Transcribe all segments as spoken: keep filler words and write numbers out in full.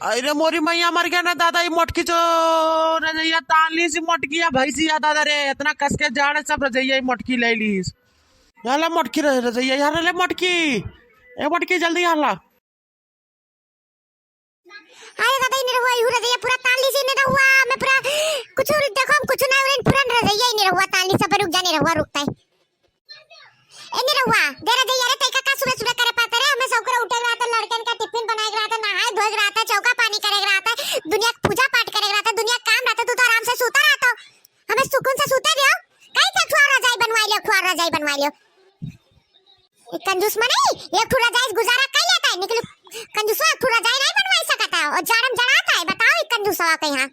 अरे मोरी मैया, मर गया ना दादा, ये मोटकी जो रजैया तान लीस, मोटकी या भैंसी या दादा रे, इतना कस के जाड़े सब रजैया ही मोटकी ले लीस। यहाँ ला मोटकी रह-, रजैया, यहाँ ले मोटकी। ए मोटकी, जल्दी यहाँ ला। अरे दादा, ई निरहुआ, इहू रजैया पूरा तान लीस, ई निरहुआ, मैं पूरा कुछ, देखो, हम कुछ ना उरेन, पूरा रजैया ई निरहुआ तान लीस, सब रुक जा निरहुआ, रुकता है। ए निरहुआ, दे रजैया रे, तैका का सुबह सुबह करे पाते रे, हमें सबके उठे के रहता, लड़कन का टिफिन बनाए के रहता, नहाए धोए के रहता, चौका पानी करे के रहता, दुनिया के पूजा पाठ करे के रहता, दुनिया के काम रहता, तू तो आराम से सूता रहता, हमें सुकून से सूते दियो, कहीं से अखबार रजाई बनवाई लियो, अखबार रजाई बनवाई लियो। एक कंजूस मनई, एक ठो रजाई से गुजारा कर लेता है, निकल कंजूसवा एक ठो रजाई नहीं बनवाई सकता है, और जाड़म जड़ाता है, बताओ एक कंजूसवा के यहाँ।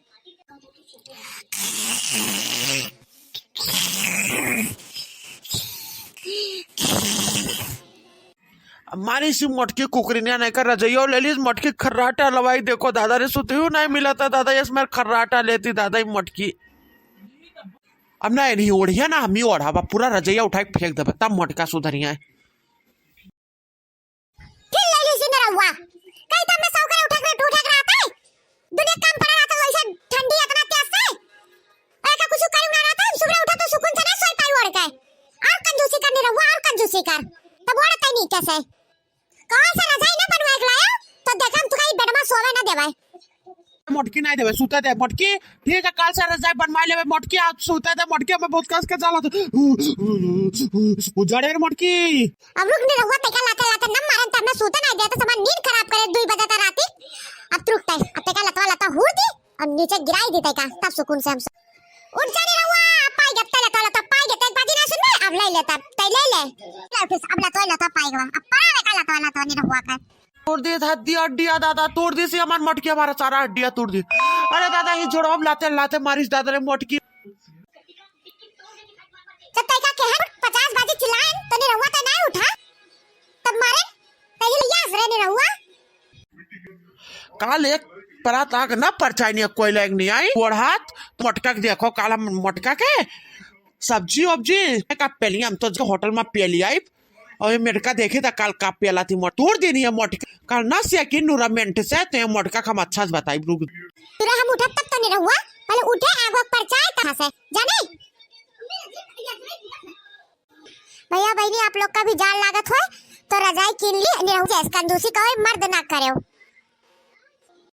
अब मारी सी मोटकी कुकरिनिया नहीं कर रजइयो ले लीस, मोटकी खर्राटा लवाई, देखो दादा रे, सुतियो नहीं मिला था दादा, यस मेर खर्राटा लेती दादा, ई मोटकी। अब ना, इन्हीं ओढ़िया ना, हम ही ओढ़ाबा, पूरा रजइया उठाई फेंक देबा, तब मोटका सुधरिया है। फिर ले लीस निरहुआ। कहीं तो हमें सौकरे उठे के, उठे के रहता है। दुनिया काम पड़ा रहता है, वैसे ठंडी इतना तेज से। ऐसा कुछ कहीं ना रहता है, सुबह उठा तो सुकून से ना सोई पाई ओढ़ के। और कंजूसी कर निरहुआ, और कंजूसी कर। तब ओढ़ते नहीं कैसे? कहाँ से रजाई ना बनवाए के लाया, तो देखा हम तुका ई बेडमा सोवे ना देवाए। मोटकी नहीं देवे, सूते दे मोटकी। ठीक है, काल से रजाई बनवा लेवे मोटकी, आज सूते दे मोटकी, हमें बहुत कस के जाला तो। उजाड़े रे मोटकी। अब रुक निरहुआ, तैका लाते लाते नम मारन, तब मैं सूते नहीं देते, समान नींद खराब करे दुई बजे तक राती। अब तू रुक तै, अब तैका लतवा लतवा हूर दी और नीचे गिराई दी तैका, तब सुकून से हम सो-, उठ जा निरहुआ, अब पाई गत्ता लतवा लतवा पाई गत्ता, एक बाजी ना सुनबे, अब ले लेता, तै ले ले। ले उठिस, अब लतवा लतवा पाई गवा, अब पड़ा बेका लतवा लतवा निरहुआ का। तोड़ दे हड्डी, हड्डिया दादा, तोड़ दे से हमार मटकी, हमारा सारा हड्डिया तोड़ दे। अरे दादा, ये जोड़वा लाते लाते मारिस दादा रे मोटकी। जब तैका केहन पचास बाजी चिल्लाएन, तो निरहुआ तो नहीं उठा, तब मारे, तही लिया हंस रहे निरहुआ। काल एक परात आग ना परचाई नहीं, कोई लायक नहीं आई। ओढ़ात मोटका के देखो, काला मोटका के सब्जी उब्जी का पेली, हम तो होटल में पेली आई। और ये मेटका देखी त काल का पेला थी मोट-, तोड़ देनी है मोटका। काल ना से कि नूरा मेंट से ते मोटका हम अच्छा से बताई, रुक। फिर हम उठब तब तो निरहुआ, पहले उठे आगो परचाए तहाँ से, जाने? भैया बहिनी, आप लोग का भी जाड़ लागत होए तो रजाई कीन ली, निरहू जैस कंजूसी का होए, मर्द ना करेउ।